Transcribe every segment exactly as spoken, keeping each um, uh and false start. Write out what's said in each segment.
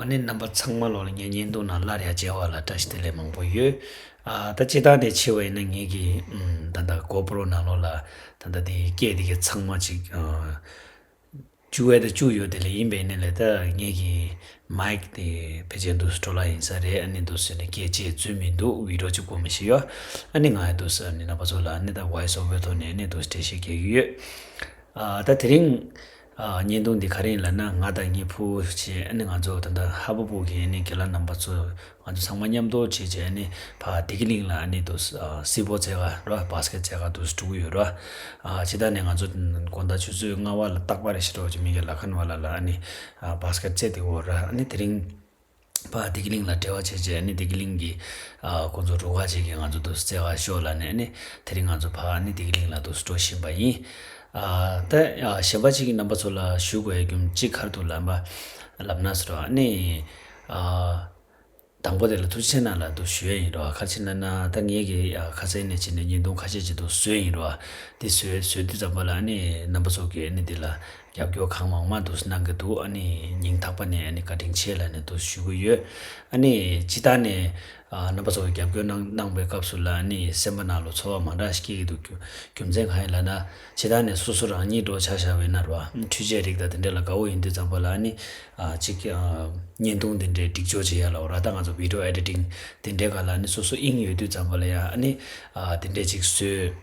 ཨ་ནི་རྣམ་པ་ཚང་མ་ལོག་ལ་ངའི་བརྙན་ཐུང་ནང་སླར་ཡང་མཇལ་བ་ལ་བཀྲ་ཤིས་བདེ་ལེགས་མང་པོ་ཡོད། ཨ་ད་སྤྱིར་བཏང་ནས་ཕྱི་བ་ཡིན་ན་ངེད་ཀྱི་ཨམ་ད་ལྟ་གོ་པྲོ་ནང་ལོགས་ལ་ད་ལྟ་དེ་སྐད་དེ་གའི་ཚང་མ་ཅིག་ཨ་བཅུག་ཡས་དེ་བཅུག་ཡོད། དེ་ལས་ཡིན་པས་ནི་ལས་ད་ངེད་ཀྱི་མའིག་དེ་ཕལ་ཆེར་འདུག་སེ་འགྲོ་ལ་ཡིན་ས་རེད། ཨ་ནི་འདུག་སེ་ནས་སྐད་ཆ་འཛུལ་མི་འདུག་བི་ཌི་ཡོ་གཅིག་པོ་མི་ཤེས་ཡོད། ཨ་ནི་ང་ཡང་འདུག་སེ་ཨ་ནི་རྣམ་པ་ཚོ་ལ་ཨ་ནི་ད་ཝོ་ཡི་སི་ཨོ་ཝར་ཐོག་ནས་ཨ་ནི་འདུག་སེ་འགྲེལ་བཤད་རྒྱག་གི་ཡོད། ཨ་ད་དེ་རིང་ཨ་བརྙན་ཐུང་འདི་ག་རེ་ཡིན་ལབ་ན། ང་དང་ངའི་ཕྲུ་གུ་བྱས་ཨ་ནི་ང་ཚོ་ད་ལྟ་ཧ་པ་བུ་གི་ཨ་ནི་རྒན་ལགས་རྣམ་པ་ཚོ་ང་ཚོ་ཚང་མ་མཉམ་དུ་བྱས་བྱས་ཨ་ནི་ཕར་བདེ་སྐྱིད་གླིང་ལ་ཨ་ནི་འདུག་སེ་ཨ་སི་པོ་རྩེད་ག་ར་བ་སི་ཀེ་ཊི་རྩེད་ག་འདུག་སེ་འགྲོ་གི་ཡོད་ར། ཨ་སྤྱིར་བཏང་ནས་ང་ཚོ་དགོང་དག་ཆུ་ཚོད་ལྔ་པ་ལ་རྟག་པར་རེ་ཞིག་འགྲོ་བྱས་མི་གི་ལ་ཁན་བ་ལ་ལ་ཨ་ནི་ཨ་བ་སི་ཀེ་ཊི་རྩེད་དེ་འོ་ར། ཨ་ནི་དེ་རིང་ཕར་བདེ་སྐྱིད་གླིང་ལ་འབྲེལ་བ་བྱས་བྱས་ཨ་ནི་བདེ་སྐྱིད་གླིང་གི་ཨ་ཁོང་ཚོ་རུ་ཁག་ཅིག་གིས་ང་ཚོ་འདུག་སེ་རྩེད་ག་ཤོག་ལབ་ནས་ཨ་ནི་དེ་རིང་ང་ཚོ་ཕར་ཨ་ནི་བདེ་སྐྱིད་གླིང་ལ་འདུག་སེ་འགྲོ་བཞིན་པ་ཡིན། ཨ་ད་ཨ་གཞན་པ་ཅིག་གི་རྣམ་པ་ཚོ་ལ་ཞུ་དགོས་ཡ་རྒྱུ་མཚན་གཅིག་ག་རེ་འདུག་ལབ་པ་ལབ་ན་ཟེར་བ་ཨ་ནི་ཨ་དང་པོ་དེ་ལ་ཐུགས་རྗེ་ཆེ་གནང་ལབ་འདུག་ཞུ་ཡ་ཡིན་རོ། ག་ཅི་ལབ་ན་ད་ངེད་ཀྱིས་ཨ་ཁ་སང་ནས་བྱས་ནས་བརྙན་ཐུང་ཁ་ཤས་ཅིག་འདུག་བཟོས་ཡིན་རོ། དེ་བཟོས་བཟོས་དུས་ཙམ་པ་ལ་ཨ་ནི་རྣམ་པ་ཚོ་གིས་ཨ་ནི་དེ་ལ་རྒྱབ་སྐྱོར་གང་མང་མང་འདུག་གནང་གི་འདུག་ཨ་ནི་སྙིང་ཐག་པ་ནས་ཨ་ནི་བཀའ་དྲིན་ཆེ་ལབ་ནས་འདུག་ཞུ་གི་ཡོད། ཨ་ནི་སྤྱིར་བཏང་ནས་ཨ་རྣམ་པ་ཚོ་གིས་རྒྱབ་སྐྱོར་གནང་གནང་བའི་སྐབས་སུ་ལ་ཨ་ནི་སེམས་པ་ནང་ལ་ཚོར་བ་མང་དྲགས་ཤིག་སྐྱེ་གི་འདུག་རྒྱུ་རྒྱུ་མཚན་གང་ཡིན་ལབ་ན། སྤྱིར་བཏང་ནས་སོ་སོ་རང་ཉིད་འདྲ་བོ་ཆ་བཞག་པ་ཡིན་ན་རོ། འཕྲུལ་ཆས་རིགས་དང་དེ་འདྲ་ལ་དགའ་བོ་ཡིན་དུས་ཙམ་པ་ལ་ཨ་ནི་ཨ་ཅིག་ཨ་བརྙན་ཐུང་དེ་འདྲའི་སྒྲིག་སྦྱོར་བྱེད་ཡ་ལ་འོ་ར། ད་ང་ཚོ་བི་ཌི་ཡོ་ཨེ་ཌི་ཊིང་དེ་འདྲའི་སྒང་ལ་ཨ་ནི་སོ་སོ་དབྱིངས་ཡོད་དུས་ཙམ་པ་ལ་ཡ་ཨ་ནི་ཨ་དེ་འདྲའི་ཅིག་བཟོས་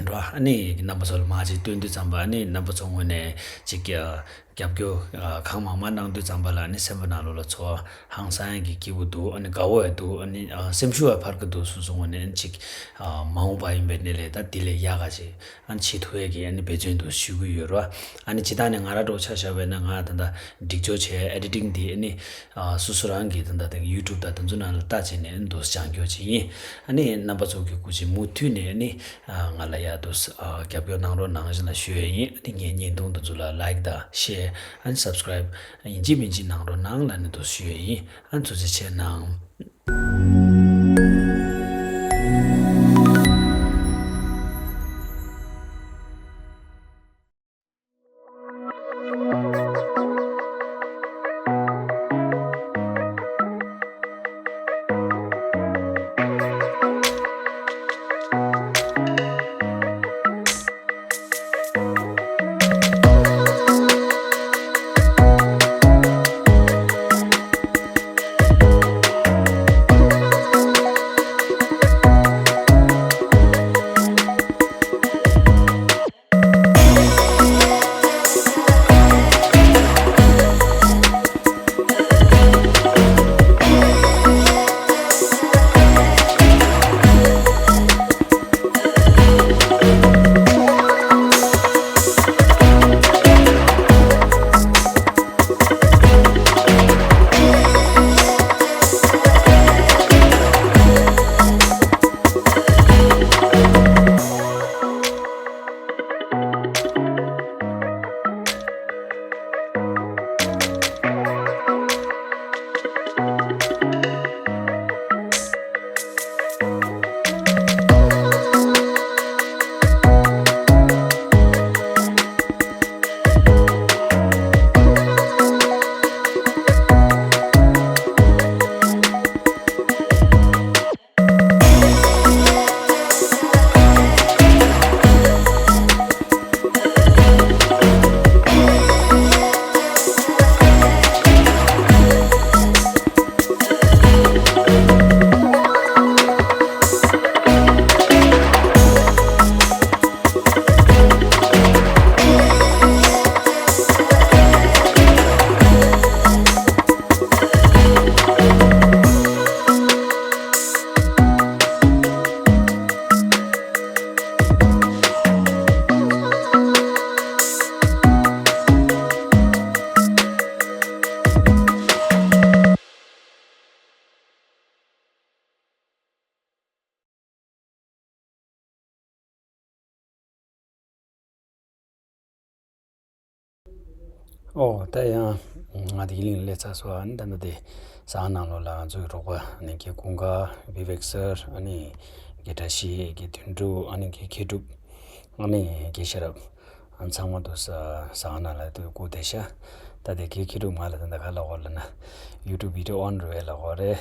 རོ། ཨ་ནི་རྣམ་པ་ཚོ་ལ་མར་ཅིག་སྟོན་དུས་ཙམ་པ་ཨ་ནི་རྣམ་པ་ཚོ་ངོས་ནས་ཅིག་ཨ་རྒྱབ་སྐྱོར་ཨ་གང་མང་མང་གནང་དུས་ཙམ་པ་ལ་ཨ་ནི་སེམས་པ་ནང་ལོགས་ལ་ཚོར་བ་ཧང་སང་ཡ་གི་སྐྱིད་པོ་འདུག་ཨ་ནི་དགའ་བོ་ཡ་འདུག་ཨ་ནི་ཨ་སེམས་ཤུགས་ཡ་འཕར་གི་འདུག་སོ་སོ་ངོས་ནས་ཨ་ནི་ཅིག་ཨ་མ་འོངས་པ་ཡིན་པའི་གནས་ལས་ད་དེ་ལས་ཡག་ག་ཅིག་ཨ་ནི་བྱེད་ཐུབ་ཡས་ཀྱི་ཨ་ནི་འབད་བརྩོན་འདུག་ཞུ་གི་ཡོད་རོ། ཨ་ནི་སྤྱིར་བཏང་ནས་ང་རང་འདྲ་བོ་ཆ་བཞག་པ་ཡིན་ན་ང་ད་ལྟ་སྒྲིག་སྦྱོར་བྱས་ཨེ་ཌི་ཊིང་འདི་ཨ་ནི་ཨ་སོ་སོ་རང་གིས་ད་ལྟ་དེ་ཡུ་ཊུབ་དང་དེ་ཚོ་ནང་ལ་ལྟ་བྱས་ནས་ཨ་ནི་འདུག་སྦྱང་རྒྱུ་བྱེད་ཡིན། ཨ་ནི་རྣམ་པ་ཚོ་གིས་སྐུ་མཁྱེན་མུ་མཐུད་ནས་ཨ་ནི་ཨ་ང་ལ་ཡ་འདུག་ཨ་རྒྱབ་སྐྱོར་གནང་རོགས་གནང་ཞེས་ལ་ཞུ་ཡས་ཡིན། ཨ་ནི་ངའི་བརྙན་ཐུང་དེ་ཚོ་ལ་ལའིཀ་དང་ཤེར་ཨ་ནི་སབ་སི་ཀ་རའིབ་ཡིན་གཅིག་མིན་གཅིག་གནང་རོགས་གནང་ལབ་ནས་འདུག་ཞུ་ཡས་ཡིན། ཨ་ནི་ཐུགས་རྗེ་ཆེ་གནང་། ཨོ་ད་ཡང་ང་དེ་ཡིན་ལས་ཚ་སོ་ཨ་ནི་ད་ནི་དེ་ཟ་ཁང་ནང་ལོགས་ལ་ང་ཚོའི་རོགས་པ་ཨ་ནི་རྒན་ཀུན་དགའ་བི་བེག་སར་ཨ་ནི་རྒན་བཀྲ་ཤིས་རྒན་དོན་གྲུབ་ཨ་ནི་རྒན་མཁས་གྲུབ་ཨ་ནི་རྒན་ཤེས་རབ་ཨ་ཚང་མ་དུ་ཟ་ཟ་ཁང་ནང་ལ་དུ་སྐུ་བདེ་ཤག་ད་དེ་གི་ཁེ་ཐུབ་ང་ལ་ད་ད་ག་ལ་གོ་ལ་ན། ཡུ་ཊུབ་བི་ཌི་ཡོ་ཨོན་རེད་ལ་གོ་རེད།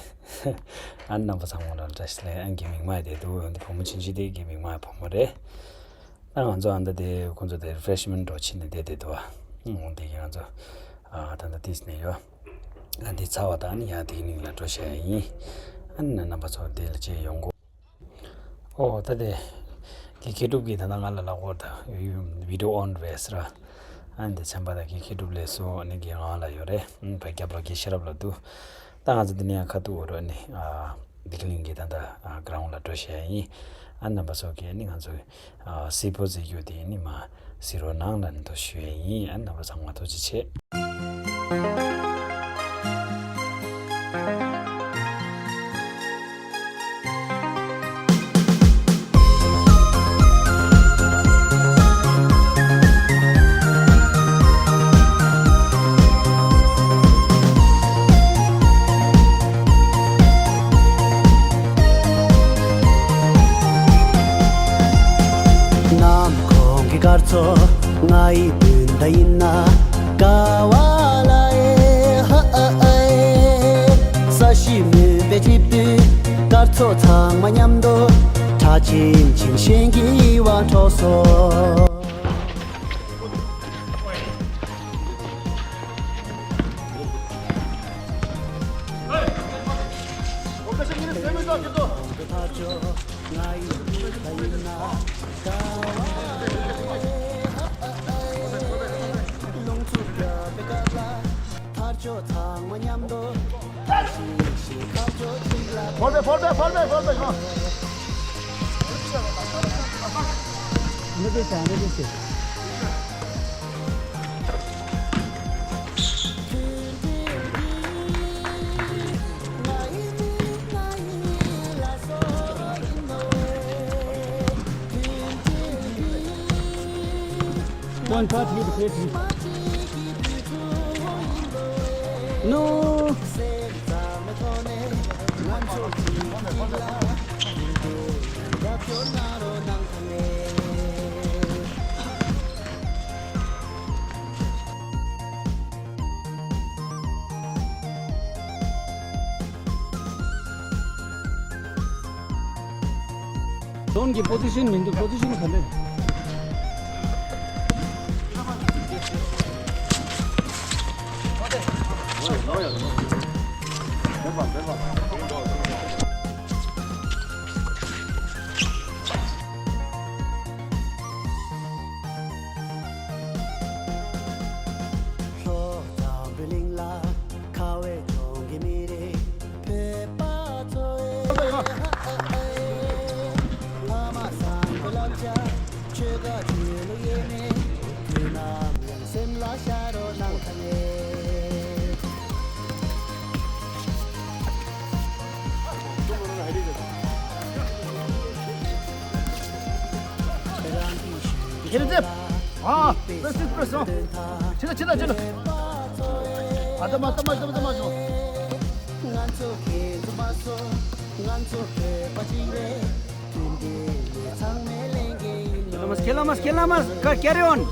ཨ་ནི་རྣམ་པ་ཚང་མ་ལ་བཀྲ་ཤིས་བདེ་ལེགས། ཨ་ནི་གི་མིག་དམར་དེ་འདུག་ཡོང་དེ་བུ་མོ་ཆུང་ཆུང་དེ་གི་མིག་དམར་བུ་མོ་རེད། ད་ང་ཚོ་ཨ་ད་དེ་ཁོང་ཚོ་དེ་རི་ཕེ་རེཤ་མེན་ཊི་འགྲོ་ཕྱིན་ནས་བསྡད་བསྡད་འདུག་ཨ་འོང་དེ་གི་ང་ཚོ་ཨ་ད་ད་ཏིས་ནས་ཡོད། ཨ་འདི་ཚར་བ་དང་ནི་ཡང་དེ་གི་ནང་ལ་འགྲོ་བྱ་ཡ་ཡིན། ཨ་ནི་རྣམ་པ་ཚོ་དེ་ལ་བཅས་ཡོང་གོ། ཨོ་ད་དེ་གི་ཁེ་ཐུབ་ཀྱི་ད་ལྟ་ང་ལ་ལབ་དགོས་ད་ཡུ་ཊུབ་བི་ཌི་ཡོ་ཨོན་རེད་ཟེར། ཨ་ནི་དེ་ཚན་པ་ད་གི་ཁེ་ཐུབ་ལས་སུ་ཨ་ནི་གི་ང་ལ་ཡོད་རེད། ཨ་ནི་བ་རྒྱབ་ལོག་གི་ཤེས་རབ་ལ་འདུག་ད་ང་ཚོ་འདི་ནས་ཡང་ཁ་ཐུག་འོ་རོ་ནི་ཨ་བི་ཀི་ལིང་གི་ད་ལྟ་ཨ་གྷི་རའུན་ཌི་ལ་འགྲོ་བྱ་ཡ་ཡིན། ཨ་ནི་རྣམ་པ་ཚོ་གི་ཨ་ནི་ང་ཚོ་ཨ་གཟིགས་པོ་གཟིགས་རྒྱུ་དེ་ནི་མ་གཟིགས་རོགས་གནང་ལབ་ནས་འདུག་ཞུ་ཡ་ཡིན། ཨ་ནི་རྣམ་པ་ཚང་མ་ཐུགས་རྗེ་ཆེ། ནམ་གུང་གི་སྐར་ཚོགས་ང་ཡི་སྤུན་ཟླ་ཡིན་ན། ཀ་བ་ལ་ཨེ་ཧ་ཨ་ཨེ། ས་གཞི་མུན་པའི་གཅིག་པུས་སྐར་ཚོགས་ཚང་མ་མཉམ་དུ་གྲགས་ཆེམ་ཆེམ་ཞིང་གི་དབང་འཕྲོག་སོང་། ཕོར་པའི་ཕོར་པའི་ཕོར་པའི་ཕོར་པའི་ཤོག One part with the face. No. དོན་གྱི་པོ་ཛི་ཤན་མི་འདུག་པོ་ཛི་ཤན་ག་འདྲ། ལྷོ་འཛམ་བུའི་གླིང་ལ་ཁ་བའི་ལྗོངས་ཀྱི་མི་རིགས་བོད་པ་ཚོ་ཨེ། ཕ་མ་བཟང་པོའི་བསླབ་བྱ་ཆོལ་ཁ་ཆོས་ལུགས་དབྱེར་མེད་དུས་ནམ་ཡང་སེམས་ལ་ཤར་རོགས་གནང་ཐལ་ངེས། ཁྱེད་ཚེ། ཨ། པེ་སི་པེ་སོང་། ཕྱི་ལ་ཕྱི་ལ་ཕྱི་ལ། ཨ་ཏ་མ་ཏ་མ་ཏ་མ་ཏ་མ་སོང་། ང་ཚོ་ཁྱེད་ཚོ་མ་སོང་། ང་ཚོ་བོད་པ་གཅིག་རེད། མཐུན་སྒྲིལ་ནི་ཚང་མའི་ལས་འགན་ཡིན་ནོ། ཁྱེད་ལ་མ་ཁྱེད་ལ་མ་ཁ་carry on།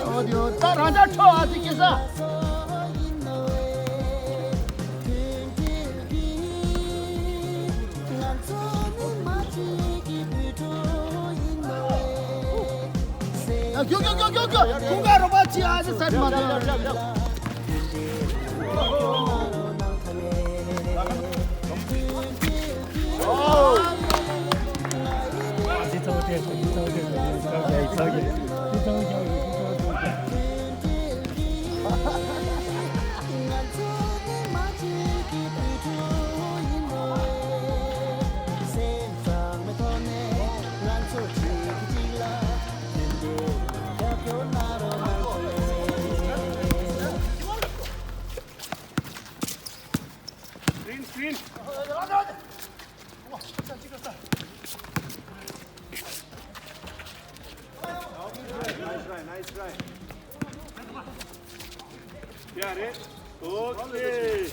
ཨོ་ད་རང་ཅག་ཁྲོ་ཨ་ཙི་སྐྱེ་ས། ཡ་རྒྱུག་རྒྱུག་རྒྱུག་རྒྱུག་རྒྱུག་ཁོང་ག་རོགས་པ་ཅི་ཨ་ཙི་སར་མ་ཐོན། Screen, screen. Nice try, nice try. Yeah, ready? Okay.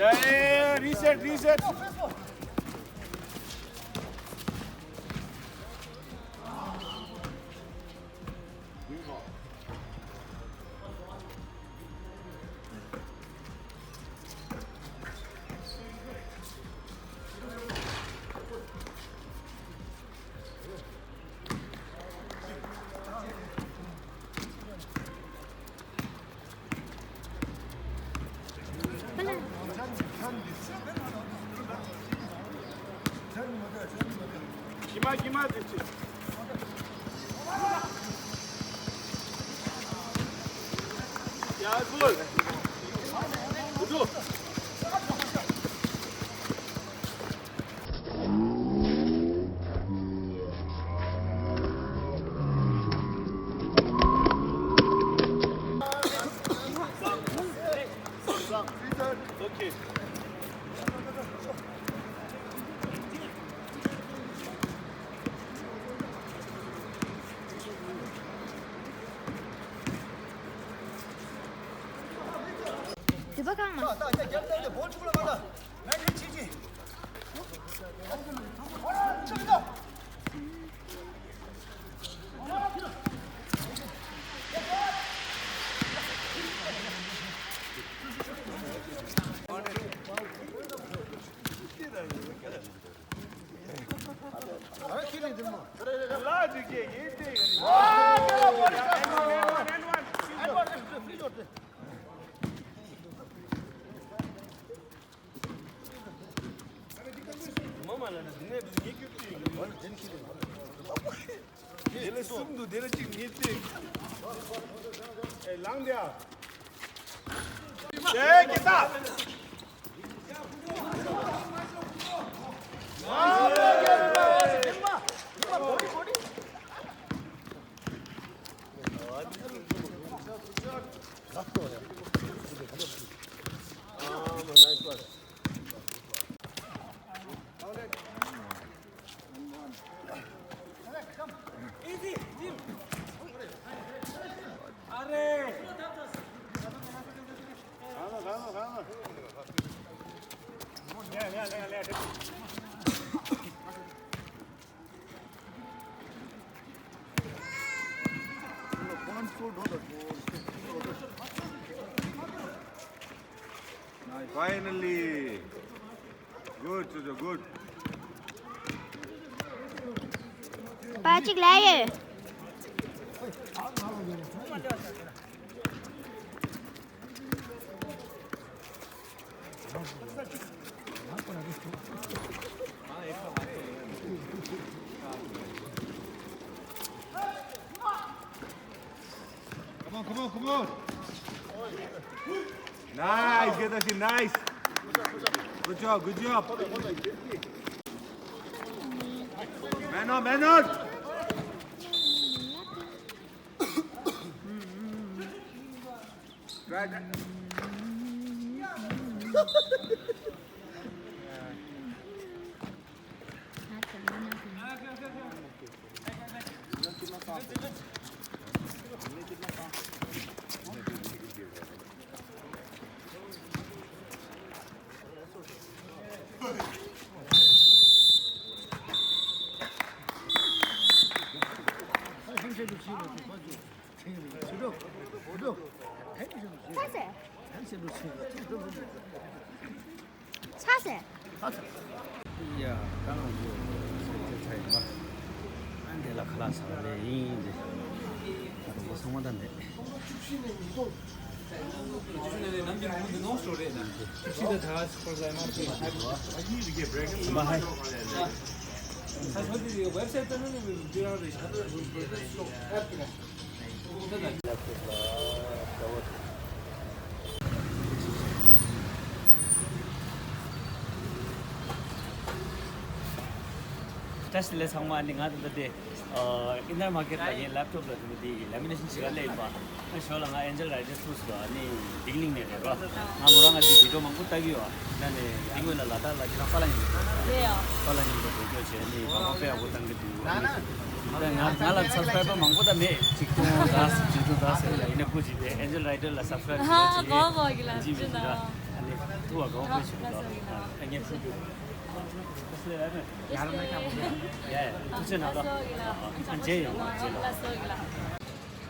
ཡ་ཡ་ཡ། རི་སེཊ་རི་སེཊ། དུས་པ་གང་མ། དེ་ལ་གསུམ་འདུག་དེ་ལ་གཅིག་ངེས་ཏེ། ཨེ་ལངས་དེ་ཨ། ཨེ་སྐྱེ་ས། Finally. Good, Jojo, good. པ་གཅིག་ལ་ཡོད། Come on, come on, come on. Nice, Getashi, nice. Good job, good job. Man on, man on. Right. ཆ་ཟེར། ཡ། ད་ང་ཚོ་སེམས་ཚེ་ཚ་ཡིན་པ། ཨ་འདི་ལ་ཁ་ལག་ཟ་བ་ལས་ཡིན་འདི། ད་ཚོ་སོང་བ་ད་མེད། བཀྲ་ཤིས་བདེ་ལེགས་ཚང་མ། ཨ་ནི་ང་ད་ལྟ་དེ་ཨིན་ནར་མར་ཀེཊ་ལ་ངའི་ལེབ་ཊོབ་ལ་དེ་མོ་དེ་ལེ་མི་ནེ་ཤན་བྱེད་ག་སླེབས་ཡིན་པ། ཨ་ཞོར་ལ་ང་ཨེན་ཇེལ་རའི་ཌར་ཊུར་སི་ལ་ཨ་ནི་ཌིང་ལིང་ནས་རེད་པ། ང་མོ་རང་ང་དེ་བི་ཌི་ཡོ་མང་པོ་ལྟ་གི་ཡོད། ཨ་ནི་དེ་སྔོན་ལ་ལ་དྭགས་ལ་ཁྱེད་རང་པཱ་ལགས་མཉམ་དུ་འགྲོ་གི་ཡོད་པ། རེད་ཡ། པཱ་ལགས་མཉམ་དུ་འགྲོ་གི་ཡོད་བྱས་ཨ་ནི་མ་མ་དཔེ་ཡག་པོ་བཏང་གི་འདུག་ཨ་ནི་ད་ང་ང་ལ་སབ་སི་ཀ་རའི་བར་མང་པོ་ད་མེད། ཆིག་སྟོང་དག་ཆིག་སྟོང་དག་ཟེར་ལ་ཡིན་ན་སྐུ་མཁྱེན་དེ་ཨེན་ཇེལ་རའི་ཌར་ལ་སབ་སི་ཀ་རའི་བར་ཧ་བྱེད་གོ་གོ་གི་ལ་ཅི་མི་ཅི་ན་འདུག་ཨ་ནི། ཐུགས་ལ་དགའ་བོ་ཕེབས་ཤིག་ལ་ཨ་ངས་ཕུལ་རྒྱུ། ཡ་ཡ་ཐུགས་རྗེ་གནང་རོགས།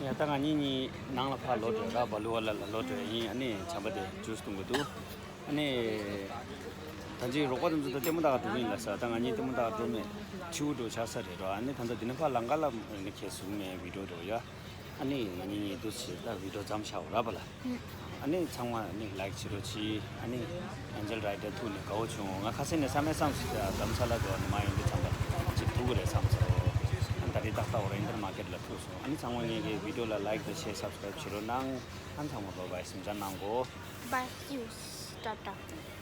ཡ་ད་ང་གཉིས་གཉིས་ནང་ལ་ཕར་ལོག་འགྲོ་ར། བ་ལུ་བ་ལ་ལ་ལོག་འགྲོ་ཡིན། ཨ་ནི་བྱམས་པ་དེ་ཇུས་འཐུང་གི་འདུག་ཨ་ནི་ད་ཅི་རོགས་པ་དེ་ཚོ་ད་ལྟད་མོ་ལྟ་ག་འགྲོ་གི་ཡིན་ལབ་ས། ད་ང་གཉིས་ལྟད་མོ་ལྟ་ག་འགྲོ་མེད། ཕྱི་པོ་འགྲོ་ཆགས་ས་རེད་རོ། ཨ་ནི་ད་ལྟ་འདི་ནས་ཕར་ལམ་ཁ་ལ་ཨ་ནི་ཁྱེད་བཟུང་མེད་བི་ཌིའོ་འགྲོ་ཡ། ཨ་ནི་ང་གཉིས་གཉིས་འདུག་ཟེར་ད་བི་ཌིའོ་མཚམས་བཞག་ར་བ་ལ། ཨ་ནི་ཚང་མ་ཨ་ནི་ལའིག་བྱེད་རོགས་གྱིས། ཨ་ནི་ཨེན་ཇེལ་རའི་ཌར་ཐུག་ནས་དགའ་བོ་བྱུང་། ང་ཁ་སང་ནས་བསམ་མེད་བསམ་སོང་། རྡ་རམ་ས་ལ་དུ་ཨ་ནི་མ་ཡོང་དུས་ཙམ་པ་ཅིག་ཐུག་གི་རེད་བསམ་སོང་། ཨ་ནི་ད་རེས་ཏག་ཏག་ཨོ་རེན་ཌལ་མར་ཀེཊ་ལ་ཐུག་སོང་། ཨ་ནི་ཚང་མ་ངེད་ཀྱི་བི་ཌིའོ་ལ་ལའིག་དང་ཤེར་སབ་སི་ཀ་རའིབ་བྱེད་རོགས་གནང་། ཨ་ནི་ཚང་མ་བྷའི་བྷའི། སེམས་ཅན་གནང་གོ། Bye, see you. ཊ་ཊ།